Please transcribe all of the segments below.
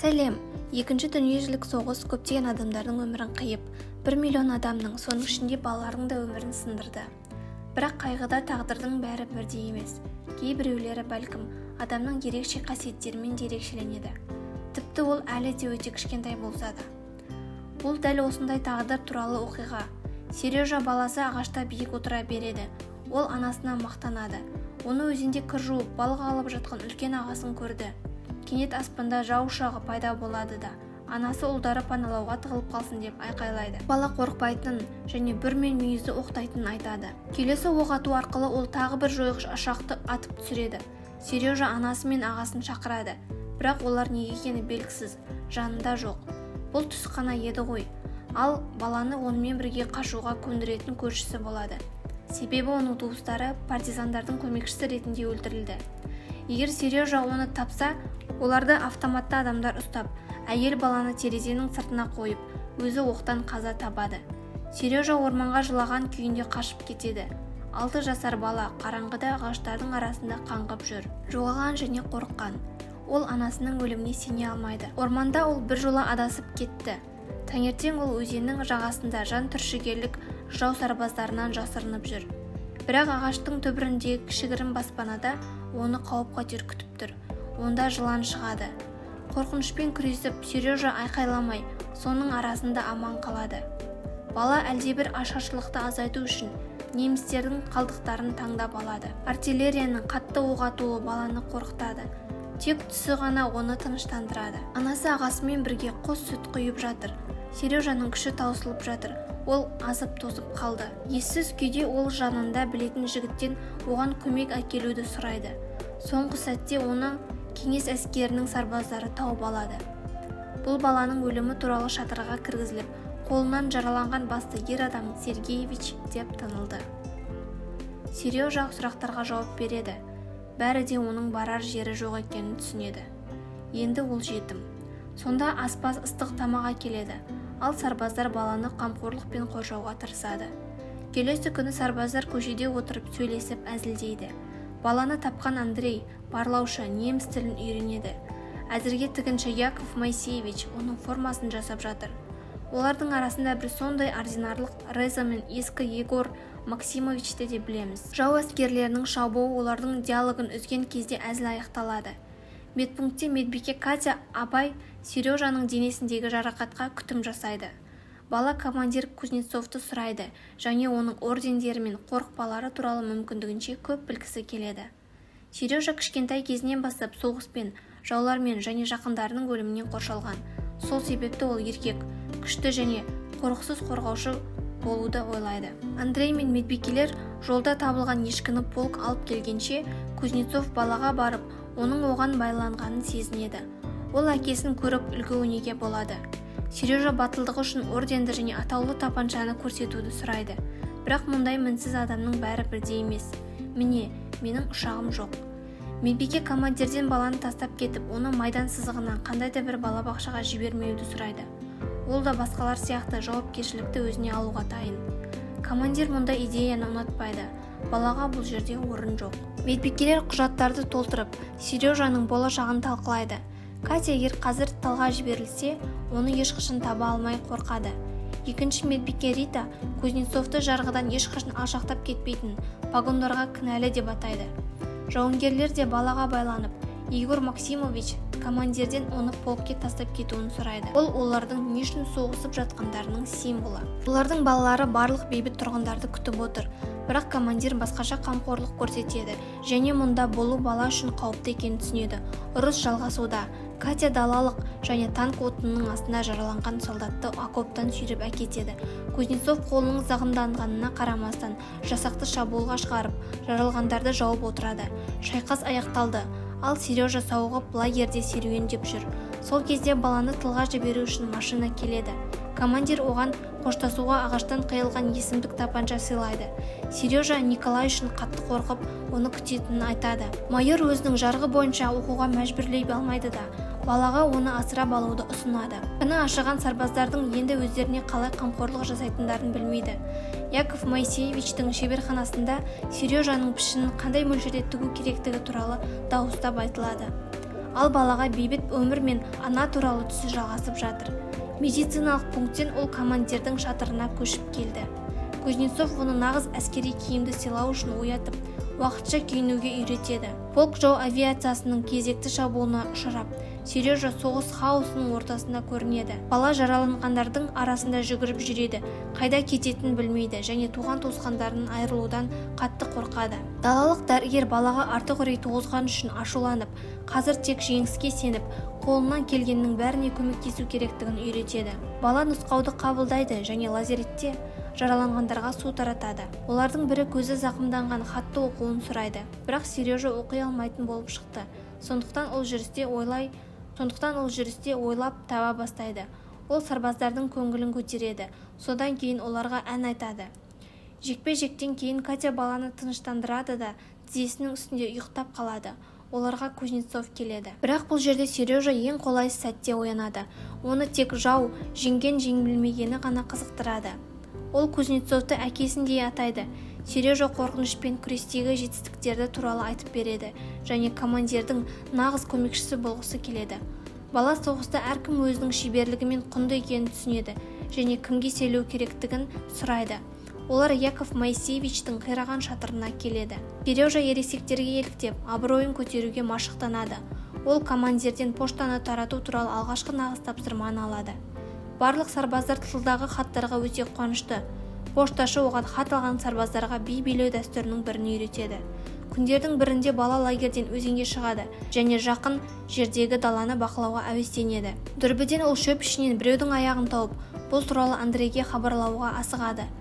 Сәлем! Екінші дүниежүзілік соғыс көптеген адамдардың өмірін қиып, 1 миллион адамның, соның ішінде балалардың да өмірін сындырды. Бірақ қайғыда тағдырдың бәрі бірдей емес. Кейбіреулері, бәлкім, адамның ерекше қасиеттерімен де ерекшеленеді, тіпті ол әлі де өте кішкентай болса да. Бұл дәл осындай тағдыр туралы оқиға. Сережа баласы ағашта биік отыра береді. Ол анасына мақтанады. Оны өзенде кір жуып, балық аулап жатқан үлкен ағасын көрді. Кенет аспанда жау ұшағы пайда болады да, анасы ұлдары паналауға тығылып қалсын деп айқайлайды. Бала қорықпайтынын және бүр мен мүйізді оқтайтынын айтады. Келесі оқ ату арқылы ол тағы бір жойғыш ұшақты атып түсіреді. Сережа анасы мен ағасын шақырады, бірақ олар неге екені белгісіз, жанында жоқ. Бұл түс қана еді ғой. Ал баланы онымен бірге қашуға көндіретін көршісі болады, себебі оның туыстары партизандардың көмекшісі ретінде өлтірілді. Егер Сережа оны тапса, оларды автоматты адамдар ұстап, әйел баланы терезенің сыртына қойып, өзі оқтан қаза табады. Сережа орманға жылаған күйінде қашып кетеді. 6 жасар бала қараңғыда ағаштардың арасында қаңғып жүр, жоғалған және қорыққан. Ол анасының өліміне сене алмайды. Орманда ол біржола адасып кетті. Таңертең ол өзеннің жағасында жан түршігерлік жау сарбаздарынан жасырынып жүр. Бірақ ағаштың түбіріндегі кішігірім баспанада оны қауіп-қатер күтіп тұр. Онда жылан шығады. Қорқынышпен күресіп, Сережа айқайламай, соның арасында аман қалады. Бала әлдебір ашаршылықты азайту үшін немістердің қалдықтарын таңдап алады. Артиллерияның қатты оқ атуы баланы қорқытады. Тек түсі ғана оны тыныштандырады. Анасы ағасымен бірге қос сүт құйып жатыр. Сережаның күші таусылып жатыр. Ол азып-тозып қалды. Ессіз күйде ол жанында білетін жігіттен оған көмек әкелуді сұрайды. Соңғы сәтте оны кеңес әскерінің сарбаздары тауып алады. Бұл баланың өлімі туралы шатырға кіргізіліп, қолынан жараланған басты ер адам Сергеевич деп танылды. Сережа сұрақтарға жауап береді. Бәрі де оның барар жері жоқ екенін түсінеді. Енді ол жетім. Сонда аспаз ыстық тамақ әкеледі, ал сарбаздар баланы қамқорлықпен қоршауға тырысады. Келесі күні сарбаздар көшеде отырып сөйлесіп, әзілдейді. Баланы тапқан Андрей барлаушы неміс тілін үйренеді. Әзірге тігінші Яков Моисеевич оның формасын жасап жатыр. Олардың арасында бір сондай ординарлық Реза мен ескі Егор Максимовичті де білеміз. Жау әскерлерінің шабуы олардың диалогын үзген кезде әзіл аяқталады. Медпунктте медбике Катя апай Сережаның денесіндегі жарақатқа күтім жасайды. Бала командир Кузнецовты сұрайды және оның ордендері мен қорықпалары туралы мүмкіндігінше көп білгісі келеді. Сережа кішкентай кезінен бастап соғыспен, жаулармен және жақындарының өлімінен қоршалған. Сол себепті ол еркек, күшті және қорықсыз қорғаушы болуды ойлайды. Андрей мен медбикелер жолда табылған ешкіні полк алып келгенше, Кузнецов балаға барып, оның оған байланғанын сезінеді. Ол әкесін көріп, үлгі-өнеге болады. Сережа батылдығы үшін орденді және атаулы тапаншаны көрсетуді сұрайды. Бірақ мұндай мінсіз адамның бәрі бірдей емес. Міне, менің ұшағым жоқ. Медбике командирден баланы тастап кетіп, оны майдан сызығынан қандай да бір балабақшаға жібермеуді сұрайды. Ол да басқалар сияқты жауапкершілікті өзіне алуға дайын. Командир мұндай идеяны ұнатпайды. Балаға бұл жерде орын жоқ. Медбикелер құжаттарды толтырып, Сережаның болашағын талқылайды. Катя егер қазір тылға жіберілсе, оны ешқашан таба алмай қорқады. Екінші медбике Рита Кузнецовты жарғыдан ешқашан алшақтап кетпейтін погондарға кінәлі деп атайды. Жауынгерлер де балаға байланып, Егор Максимович командирден оны полкке тастап кетуін сұрайды. Ол олардың не үшін соғысып жатқандарының символы. Олардың балалары барлық бейбіт тұрғындарды күтіп отыр. Бірақ командир басқаша қамқорлық көрсетеді және мұнда болу бала үшін қауіпті екенін түсінеді. Ұрыс жалғасуда. Катя далалық және танк отының астында жараланған солдатты окоптан сүйреп әкетеді. Кузнецов қолының зақымданғанына қарамастан, жасақты шабуылға шығарып, жаралғандарды жауып отырады. Шайқас аяқталды, ал Сережа сауығып, лагерде серуендеп жүр. Сол кезде баланы тылға жіберу үшін машина келеді. Командир оған қоштасуға ағаштан қиылған есімдік тапанша сыйлайды. Сережа Николай үшін қатты қорқып, оны күтетінін айтады. Майор өзінің жарғы бойынша оқуға мәжбүрлей алмайды да, балаға оны асырап алуды ұсынады. Жаны ашыған сарбаздардың енді өздеріне қалай қамқорлық жасайтындарын білмейді. Яков Моисеевичтің шеберханасында Сережаның пішінін қандай мөлшерде тігу керектігі туралы дауыстап айтылады. Ал балаға бейбіт өмір мен ана туралы түсі жалғасып жатыр. Медициналық пункттен ол командирдің шатырына көшіп келді. Кузнецов оны нағыз әскери киімді сыйлау үшін оятып, уақытша киінуге үйретеді. Полк жау авиациясының кезекті шабуылына ұшырап, Сережа соғыс хаосының ортасында көрінеді. Бала жараланғандардың арасында жүгіріп жүреді, қайда кететінін білмейді және туған-туысқандарынан айырылудан қатты қорқады. Далалық дәрігер балаға артық үрей туғызған үшін ашуланып, қазір тек жеңіске сеніп, қолынан келгеннің бәріне көмектесу керектігін үйретеді. Бала нұсқауды қабылдайды және лазаретте жараланғандарға су таратады. Олардың бірі көзі зақымданған хатты оқуын сұрайды, бірақ Сережа оқи алмайтын болып шықты. Сондықтан ол жүрісте ойлап таба бастайды. Ол сарбаздардың көңілін көтереді, содан кейін оларға ән айтады. Жекпе-жектен кейін Катя баланы тыныштандырады да, тізесінің үстінде ұйықтап қалады. Оларға Кузнецов келеді. Бірақ бұл жерде Сережа ең қолайсыз сәтте оянады. Оны тек жау жеңген-жеңілмегені ғана қызықтырады. Ол Кузнецовты әкесіндей атайды. Сережа қорқынышпен күрестегі жетістіктері туралы айтып береді және командирдің нағыз көмекшісі болғысы келеді. Бала соғыста әркім өзінің шеберлігімен құнды екенін түсінеді және кімге сөйлеу керектігін сұрайды. Олар Яков Моисеевичтің қираған шатырына келеді. Сережа ересектерге еліктеп, абыройын көтеруге машықтанады. Ол командирден поштаны тарату туралы алғашқы нағыз тапсырманы алады. Барлық сарбаздар тылдағы хаттарға өте қуанышты. Пошташы оған хат алған сарбаздарға би билеу дәстүрінің бірін үйретеді. Күндердің бірінде бала лагерден өзенге шығады және жақын жердегі даланы бақылауға әуестенеді. Дүрбіден ол шөп ішінен біреудің аяғын тауып, бұл туралы Андрейге хабарлауға асығады.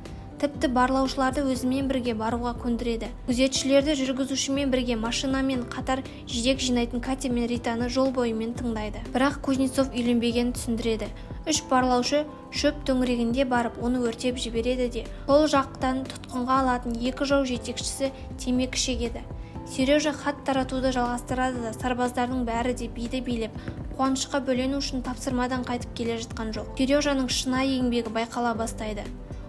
Тіпті барлаушыларды өзімен бірге баруға көндіреді. Күзетшілерді жүргізушімен бірге машинамен қатар жидек жинайтын Катя мен Ританы жол бойымен тыңдайды. Бірақ Кузнецов үйленбегенін түсіндіреді. Үш барлаушы шөп төңірегінде барып, оны өртеп жібереді де, сол жақтан тұтқынға алатын екі жау жетекшісі темекі шегеді. Сережа хат таратуды жалғастырады да, сарбаздардың бәрі де биді билеп, қуанышқа бөлену үшін тапсырмадан қайтып келе жатқан жоқ. Сережаның шынайы еңбегі байқала бастайды.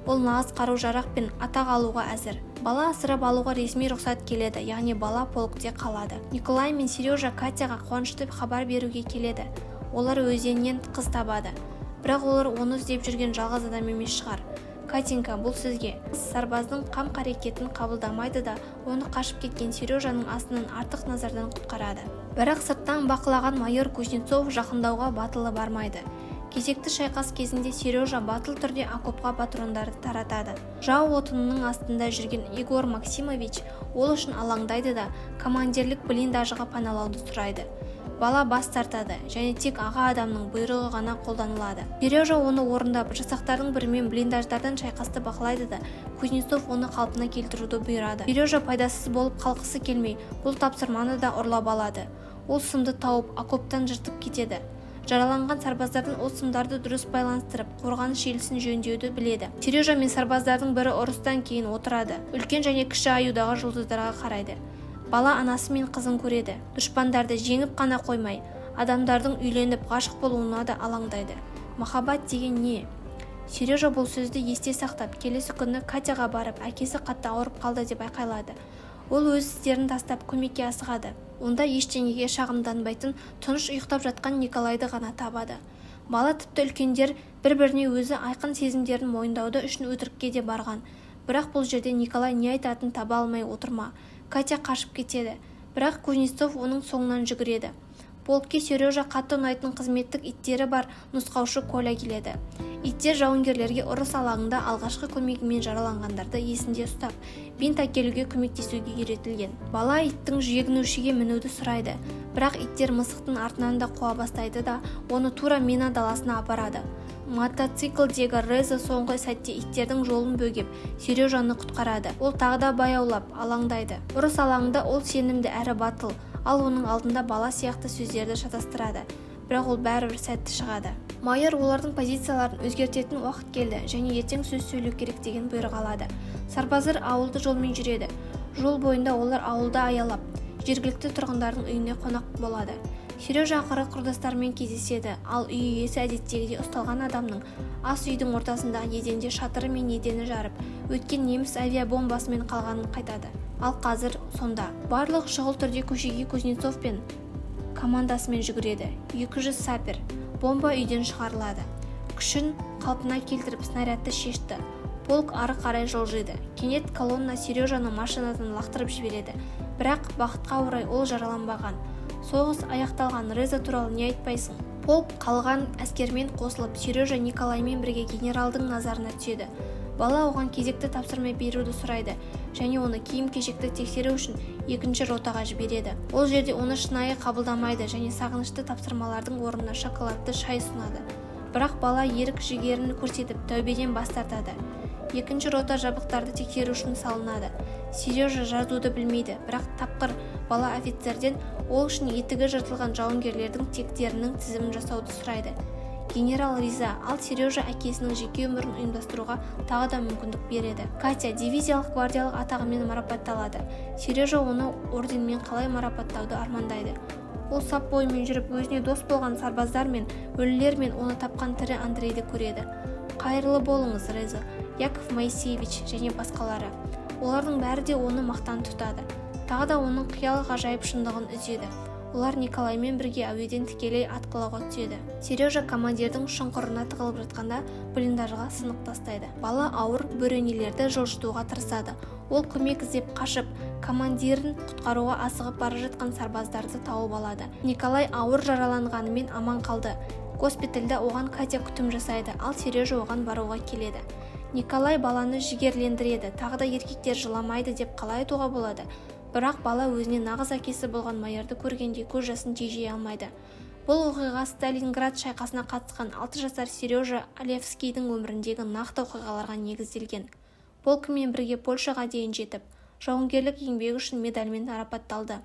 Ол нағыз қару-жарақ пен атақ алуға әзір. Бала асырап алуға ресми рұқсат келеді, яғни бала полкте қалады. Николай мен Сережа Катяға қуанышты хабар беруге келеді. Олар өзеннен қыз табады. Бірақ олар оны іздеп жүрген жалғыз адам емес шығар. Катенька, бұл сізге. Қыз сарбаздың қам-қарекетін қабылдамайды да, оны қашып кеткен Сережаның астынан артық назардан құтқарады. Бірақ сырттан бақылаған майор Кузнецов жақындауға батылы бармайды. Кезекті шайқас кезінде Сережа батыл түрде окопқа патрондарды таратады. Жау отының астында жүрген Егор Максимович ол үшін алаңдайды да, командирлік блиндажға паналауды сұрайды. Бала бас тартады және тек аға адамның бұйрығы ғана қолданылады. Сережа оны орындап, жасақтардың бірімен блиндаждардан шайқасты бақылайды да, Кузнецов оны қалпына келтіруді бұйырады. Сережа пайдасыз болып қалғысы келмей, бұл тапсырманы да ұрлап алады. Ол сымды тауып, окоптан жыртып кетеді. Жараланған сарбаздардан ол сымдарды дұрыс байланыстырып, қорғаныс желісін жөндеуді біледі. Сережа мен сарбаздардың бірі ұрыстан кейін отырады. Үлкен және кіші аюдағы жұлдыздарға қарайды. Бала анасы мен қызын көреді. Дұшпандарды жеңіп қана қоймай, адамдардың үйленіп, ғашық болуына да алаңдайды. Махаббат деген не? Сережа бұл сөзді есте сақтап, келесі күні Катяға барып, әкесі қатты ауырып қалды деп айқайлады. Ол өз істерін тастап, көмекке асығады. Онда ештеңеге шағымданбайтын, тыныш ұйықтап жатқан Николайды ғана табады. Бала тіпті үлкендер бір-біріне өзі айқын сезімдерін мойындауды үшін өтірікке де барған. Бірақ бұл жерде Николай не айтатынын таба алмай отырма. Катя қашып кетеді, бірақ Кузнецов оның соңынан жүгіреді. Полкке Сережа қатты ұнайтын қызметтік иттері бар нұсқаушы Коля келеді. Иттер жауынгерлерге ұрыс алаңында алғашқы көмегімен жараланғандарды есінде ұстап, бинт әкелуге көмектесуге үйретілген. Бала иттің жегінушіге мінуді сұрайды, бірақ иттер мысықтың артынан да қуа бастайды да, оны тура мина даласына апарады. Мотоциклдегі Реза соңғы сәтте иттердің жолын бөгеп, Сережаны құтқарады. Ол тағы да баяулап, алаңдайды. Ұрыс алаңында ол сенімді әрі батыл, ал оның алдында бала сияқты сөздерді шатастырады, бірақ ол бәрібір сәтті шығады. Майор олардың позицияларын өзгертетін уақыт келді және ертең сөз сөйлеу керек деген бұйрық алады. Сарбаздар ауылды жолмен жүреді. Жол бойында олар ауылды аялап, жергілікті тұрғындардың үйіне қонақ болады. Сережа ақыры құрдастарымен кездеседі, ал үй иесі әдеттегідей ұсталған адамның ас үйдің ортасындағы еденде шатыры мен едені жарып өткен неміс авиабомбасымен қалғанын қайтады. Ал қазір сонда барлық шұғыл түрде көшеге Кузнецов пен Командасымен жүгіреді. 200 сапер. Бомба үйден шығарылады. Күшін қалпына келтіріп, снарядты шешті. Полк ары қарай жылжиды. Кенет колонна Сережаны машинадан лақтырып жібереді, бірақ бақытқа орай ол жараланбаған. Соғыс аяқталған. Резо туралы не айтпайсың? Полк қалған әскермен қосылып, Сережа Николаймен бірге генералдың назарына түседі. Бала оған кезекті тапсырма беруді сұрайды және оны киім-кешекті тексеру үшін екінші ротаға жібереді. Ол жерде оны шынайы қабылдамайды және сағынышты тапсырмалардың орнына шоколадты шай ұсынады. Бірақ бала ерік-жігерін көрсетіп, тәубеден бас тартады. Екінші рота жабдықтарды тексеру үшін салынады. Сережа жазуды білмейді, бірақ тапқыр бала офицерден ол үшін етігі жыртылған жауынгерлердің тектерінің тізімін жасауды сұрайды. Генерал риза, ал Сережа әкесінің жеке өмірін ұйымдастыруға тағы да мүмкіндік береді. Катя дивизиялық гвардиялық атағымен марапатталады. Сережа оны орденмен қалай марапаттауды армандайды. Ол сап бойымен жүріп, өзіне дос болған сарбаздар мен өлілер мен оны тапқан тірі Андрейді көреді. «Қайырлы болыңыз, Резо, Яков Моисеевич және басқалары». Олардың бәрі де оны мақтан тұтады, тағы да оның қиял ғажайып шындығын үзеді. Олар Николаймен бірге әуеден тікелей атқылауға түседі. Сережа командирдің шұңқырына тығылып жатқанда, блиндажға сынық тастайды. Бала ауыр бөренелерді жылжытуға тырысады. Ол көмек іздеп қашып, командирін құтқаруға асығып бара жатқан сарбаздарды тауып алады. Николай ауыр жараланғанымен аман қалды. Госпитальда оған Катя күтім жасайды, ал Сережа оған баруға келеді. Николай баланы жігерлендіреді, тағы да еркектер жыламайды деп қалай айтуға болады? Бірақ бала өзіне нағыз әкесі болған майорды көргенде көз жасын тежей алмайды. Бұл оқиға Сталинград шайқасына қатысқан 6 жасар Сережа Олевскийдің өміріндегі нақты оқиғаларға негізделген. Полкімен бірге Польшаға дейін жетіп, жауынгерлік еңбегі үшін медальмен марапатталды.